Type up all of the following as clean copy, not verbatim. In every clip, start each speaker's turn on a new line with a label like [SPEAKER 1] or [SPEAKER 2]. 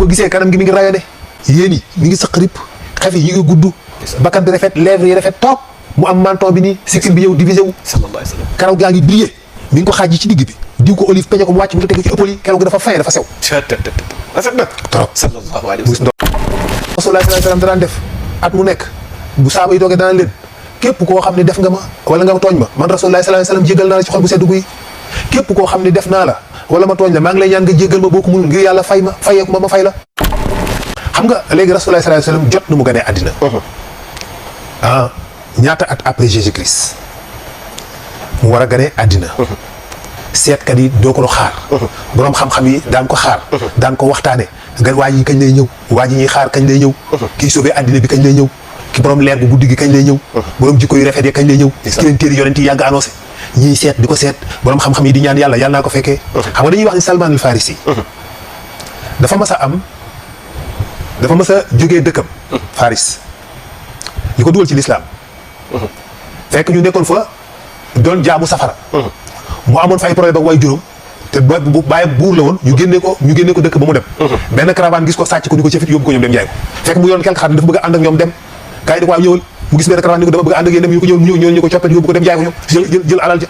[SPEAKER 1] ko gisee kanam gi mi ngi rayone yéen yi mi ngi sëq rip xef yi ñu ngi gudd bakkan bi rafet lèvres yi rafet toog mu am menton bi nii sikkim bi yow divisé wu karaw gaa ngi brillé mi ngi ko xaaj ci digg bi diw ko olive peñe ko mu wàcc mu teg ci ëppal yi karaw gi dafa fay dafa sew
[SPEAKER 2] rafet na
[SPEAKER 1] trop
[SPEAKER 2] sallallahu alayhi wa sallam
[SPEAKER 1] Rasulullah sallallahu alayhi wa sallam danaan def at mu nekk bu saaba yi doogee danaan leen képp koo xam ne def nga ma wala nga tooñ ma man Rasulullah sallallahu alayhi wa sallam jégal naa la ci xol bu sedd guy képp koo xam ne def naa la wala ma tooñ la maa ngi lay ñaan nga jégal ma boo ko mënul ngir yàlla fay ma fayeeku ma fay la xam nga léegi Rasulullah sallallahu alayhi wa sallam jot na mu gënee àddina ñaata at après Jésus-Christ mu war a gënee àddina seetkat yi doo ko xaar boroom xam-xam yi daan ko xaar daan ko waxtaane nga waa ji kañ lay ñëw waa ji ñuy xaar kañ lay ñëw kii sauvé àddina bi kañ lay ñëw ki borom leer bu guddi gi kañ lay ñëw borom jikko yu rafet yi kañ lay ñëw ki leen téere yonent yi yàgg annoncé ñiy seet di ko seet borom xam-xam yi di ñaan yàlla yàlla naa ko fekkee xam nga dañuy wax ni Salman al Farisi dafa mas a jógee dëkkam Faris li ko dugal ci lislaam fekk ñu nekkoon fa doon jaamu safara mu amoon fa ay problème ak way juróom te bu bàyyi buur la woon ñu génnee ko dëkk ba mu dem benn caravane gis ko sàcc ko ni ko cëfit yóbbu ko ñoom dem jaay ko fekk mu yoon quelque xam ne dafa bëgg a ànd ak ñoom dem gars yi di ko waaw ñëwal mu gis benn caravane ni ko dama bëgg a ànd ak yéen dem ñu ko coppet yóbbu ko dem jaay ko ñoom jël alal ja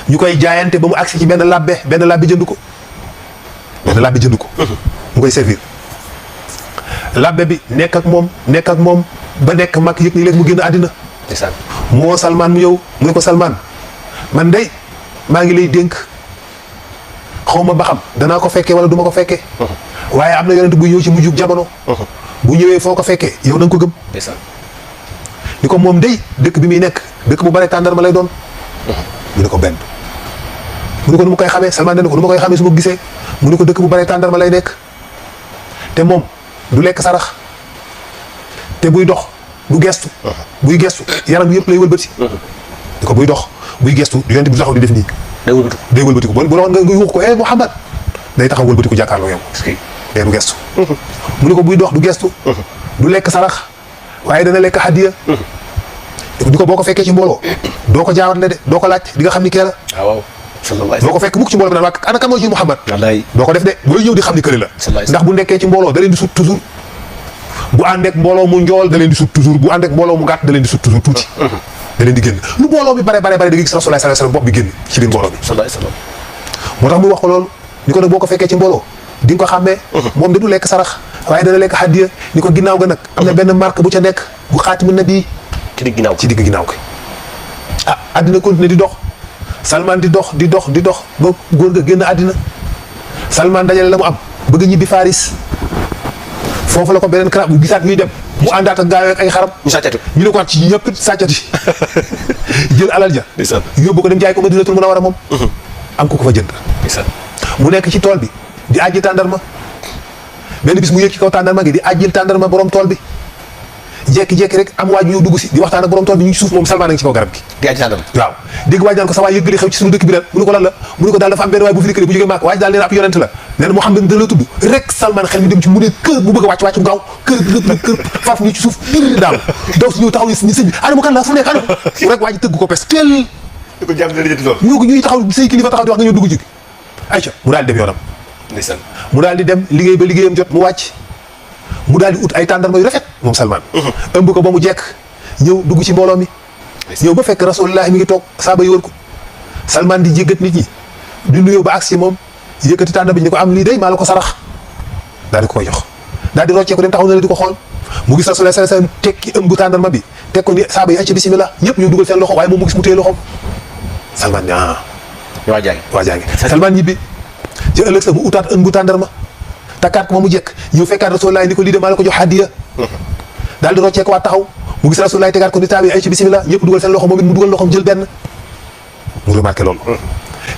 [SPEAKER 1] ñu koy jaayante ba mu agsi ci benn labbe jënd ko mu koy servir labbe bi nekk ak moom ba nekk mag yëg ni léegi mu génn àddina moo Salman mu yow mu ne ko Salman man day maa ngi lay dénk xaw ma ba xam danaa ko fekkee wala du ma ko fekkee waaye am na yonent buy ñëw ci mujjug jamono bu ñëwee foo ko fekkee yow na nga ko gëm ni ko moom day dëkk bi muy nekk dëkk bu bare tàndarma lay doon mu ne ko benn mu ne ko nu ma koy xamee Salman ne ko nu ma koy xamee su ma gisee mu ne ko dëkk bu bare tàndarma lay nekk te moom du lekk sarax te buy dox du gestu buy gestu yaram bi yëpp lay wëlbati ni ko buy dox buy gestu yonent bi taxaw di def nii day wëlbatiku bu la wax nga yuux ko Muhammad day taxaw wëlbatiku jàkkaarloo yow day du gestu mu ne ko buy dox du gestu du lekk sarax waaye dana lekk hadiya di ko boo ko fekkee ci mbooloo doo ko jaawatle de doo ko laaj di nga xam ni kee la doo ko fekk mukk ci mbooloo bi naan waa ana kan moo ci Muhammad doo ko def de booy ñëw di xam ni kële la ndax bu nekkee ci mbooloo da leen di sut toujours bu ànd ak mbooloo mu njool da leen di sut toujours bu ànd ak mbooloo mu gàtt da leen di sut toujours tuuti da leen di génn lu mbooloo mi bare da nga gis Rasulullah sallallahu alayhi wasallam bopp bi génn ci biir mbooloo bi moo tax muy wax ko loolu ni ko nag boo ko fekkee ci mbooloo di nga ko xàmmee moom da du lekk sarax waaye dana lekk hadiya ni ko ginnaaw ga nag am na benn marque bu ca nekk bu xaatimu nabi ci digg ginnaaw ko àddina continué di dox Salman di dox ba góor ga génn àddina Salman dajale la mu am bëgg ñibbi Faris foofu la ko beneen karab bu gisaat ñuy dem mu àndaat ak gaayoo ak ay xaram ñu ne ko at ci ñëpp sàccati jël alal ja yóbbu ko dem jaay ko Madinatul Munawwara moom am ko fa jënd mu nekk ci tool bi di àjji tàndarma benn bis mu yëg ci kaw tàndarma gi di àjjil tàndarma borom tool bi jekki-jekki rek am waaj ñëw dugg si di waxtaan ak borom tool bi ñu ci suuf moom Salman a ngi ci kaw garab gi
[SPEAKER 2] di àjji tàndarma
[SPEAKER 1] waaw dégg waaj naan ko sa waay yëggali xew ci suñu dëkk bi ren mu ne ko lan la mu ne ko daal dafa am benn waay bu fi dikkale bu jógee Màkka waaj daal nee na ab yonent la nee na Muhammad da la tudd rek Salman xel mi dem ci mu ne kër bu bëgg a wàcc gaaw kër faaf ñu ci suuf bir daal daw si ñëw taxaw ni sëñ bi ana mu kan la fu nekk ana rek waaj tëgg ko pes teel ñuy taxaw say kilifa taxaw di wax nga ñëw dugg jig ayca mu daal di dem yoonam mu daal di dem liggéey ba liggéeyam jot mu wàcc mu daal di ut ay tàndarma yu rafet moom Salman ëmb ko ba mu jekk ñëw dugg ci mbooloo mi ñëw ba fekk Rasulullah mi ngi toog saaba yi wër ko Salman di jéggat nit ñi di nuyoo ba agsi moom yëkkati tàndarma bi ni ko am lii day maa la ko sarax daal di ko koy jox daal di roccee ko dem taxaw na la di ko xool mu gis Rasulullah sallallahu alayhi wasallam tekki ëmb tàndarma bi teg ko ni saaba yi acca bismillah ñëpp ñu dugal seen loxo waaye moom mu gis mu téye loxoom Salman ni waa jaangi Salman ñibbi ci ëllëg sa mu utaat ëmb tàndarma takkaat ko ma mu jekk ñëw fekkaat Rasulullah ni ko lii de maa la ko jox hadiya daal di roccee ko waat taxaw mu gis Rasulullah tegaat ko ni tabi ay ci bismillah ñëpp dugal seen loxo moom it mu dugal loxoom jël benn mu remarqué loolu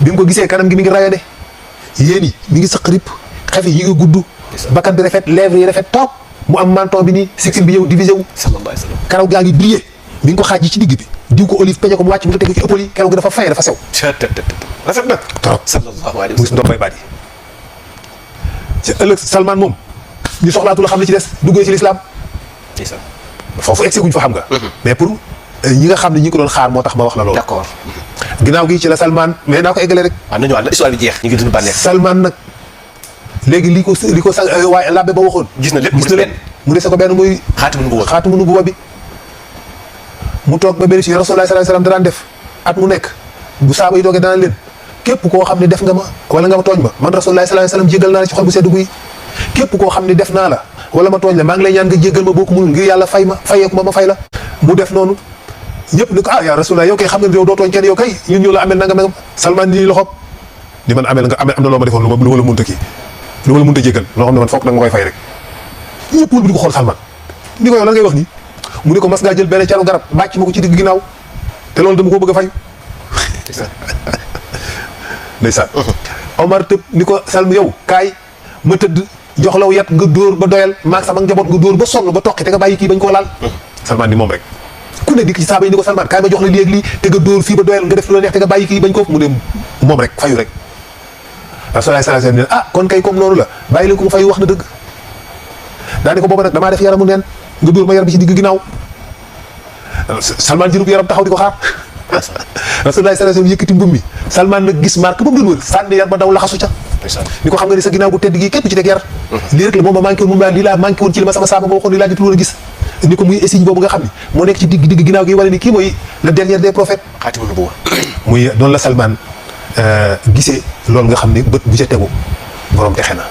[SPEAKER 1] bi mu ko gisee kanam gi mi ngi rayone yéen yi mi ngi sëq rip xef yi ngi gudd bakkan bi rafet lèvres yi rafet toog mu am menton bi nii sikkim bi yow divisé wu karaw gaa ngi brillé mi ngi ko xaaj ci digg bi diw ko olive peñe ko mu wàcc mu teg ci ëppal yi karaw gi dafa fay dafa sew
[SPEAKER 2] rafet na
[SPEAKER 1] trop mu gis ndox bay baat yi ci ëllëg Salman moom ñu soxlaatu la xam li ci des duggee ci lislaam foofu egsi guñ fa xam nga mais pour ñi nga xam ne ñi ko doon xaar moo tax ma wax la loolu
[SPEAKER 2] d'accord
[SPEAKER 1] ginnaaw gi ci la Salman mais naa ko eggale rek
[SPEAKER 2] waaw nañu wax histoire bi jeex ñu ngi dund bànneex
[SPEAKER 1] Salman nag léegi li ko sa waaye labbe ba waxoon.
[SPEAKER 2] gis na lépp
[SPEAKER 1] mu dese ko benn muy. xaatimu nubuwwa bi mu toog ba benn si Rasulullah sallallahu alayhi wasallam daan def at mu nekk bu saaba yi doogee daan leen képp koo xam ne def nga ma wala nga ma tooñ ma man Rasulullah sallallahu alayhi wasallam jégal naa la ci xol bu seddu guy képp koo xam ne def naa la wala ma tooñ la maa ngi lay ñaan nga jégal ma boo ko mënul ngir yàlla fay ma fayeeku ma fay la mu def noonu ñëpp ni ko yaa Rasulullah yow kay xam nga ne yow doo tooñ kenn yow kay ñun ñoo la amel nangam Salman nii loxoom ni man amel nga am na loo ma defoon lu ma la mënta kii lu ma la mënta jégal loo xam ne man foog nag ma koy fay rek ñëpp wul bi di ko xool Salman ni ko yow lan ngay wax nii mu ne ko mas ngaa jël benn caru garab bàcc ma ko ci digg ginnaaw te loolu dama ko bëgg a fayu ndeysaan Omar tëb ni ko Salm yow kaay ma tëdd jox law yat nga dóor ba doyal maag sama njaboot nga dóor ba sonn ba toqi te nga bàyyi kii bañ koo laal Salman ni moom rek ku ne dikk ci saaba yi ni ko Salman kaay ma jox la léegi lii te nga dóor fii ba doyal nga def lu la neex te nga bàyyi kii bañ ko mu ne moom rek fayu rek Rasulullah sallallahu alayhi wasallam kon kay comme noonu la bàyyi leen ko mu fayu wax na dëgg daane ko booba nag damaa def yaramu neen nga dóor ma yaram bi ci digg ginnaaw Salman jërub yaram taxaw di ko xaar Rasulullah sallallahu alayhi wasallam yëkkati mbub mi Salman nag gis marque ba mu doon wër sànni yar ba daw laxasu ca ni ko xam nga ni sa ginnaaw bu tedd gi képp ci teg yar lii rek la moom ma manqué woon moom laa lii laa manqué woon ci li ma sama saaba ba waxoon lii laa jotul woon a gis ni ko muy signe boobu nga xam ne moo nekk ci digg ginnaaw gi wala ni kii mooy le dernier des prophètes
[SPEAKER 2] xaatimu nubuwwa
[SPEAKER 1] muy noonu la Salman gisee loolu nga xam ne bët bu ca tegu borom texe na